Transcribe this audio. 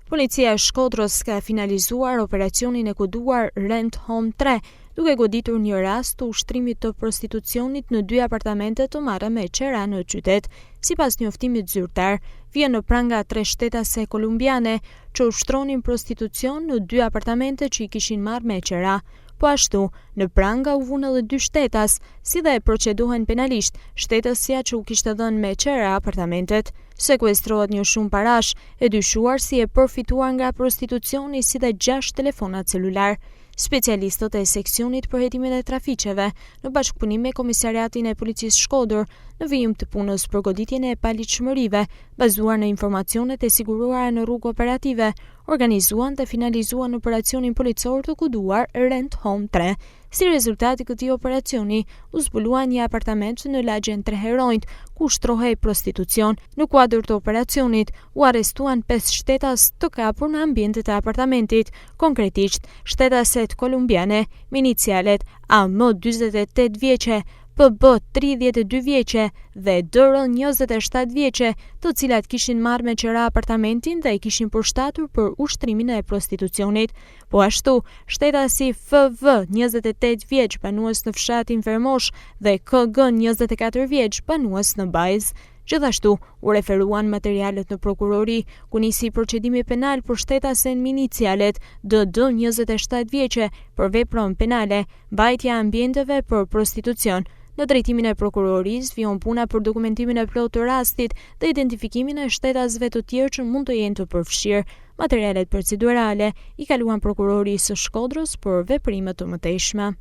Policia e Shkodrës ka finalizuar operacionin e koduar Rent Home 3, duke goditur një rast të ushtrimit të prostitucionit në dy apartamente të marra me qera në qytet. Sipas njoftimit zyrtar, vihen në pranga tre shtetase kolumbiane që ushtronin prostitucion në dy apartamente që i kishin marrë me qera. Po ashtu, në pranga u vunë edhe dy shtetas, si dhe procedohen penalisht shtetasja që u kishte dhënë me qera apartamentet. Sekuestrohet një shumë parash, e dyshuar si e përfituar nga prostitucioni si dhe 6 telefona celular. Specialistët e seksionit për hetimin e trafiqeve, në bashkëpunim me Komisariatin e Policisë Shkodër, në vijim të punës për goditjen e paligjshmërive, bazuar në informacionet e siguruara në rrugë operative, organizuan dhe finalizuan operacionin policor të koduar Rent Home 3. Si rezultat i këtij operacioni, u zbulua një apartament në lagjen Tre Heronjt, ku ushtrohej prostitucion. Në kuadër të operacionit, u arrestuan 5 shtetas të kapur në ambientet e apartamentit, konkretisht shtetaset kolumbiane me inicialet AM 48 vjeçe, PB 32 vjeçe dhe DR 27 vjeçe, të cilat kishin marrë me qera apartamentin dhe e kishin përshtatur për ushtrimin e prostitucionit. Po ashtu, shtetasi FV 28 vjeç, banues në fshatin Vermosh dhe KG 24 vjeç, banues në Bajz. Gjithashtu, u referuan materialet në prokurori, ku nisi procedimi penal për shtetasen me inicialet DD 27 vjeçe për veprën penale mbajtja e ambienteve për prostitucion. Në drejtimin e prokurorisë vijon puna për dokumentimin e plotë të rastit dhe identifikimin e shtetasve të tjerë që mund të jenë të përfshirë. Materialet procedurale i kaluan prokurorisë së Shkodrës për veprime të mëtejshme.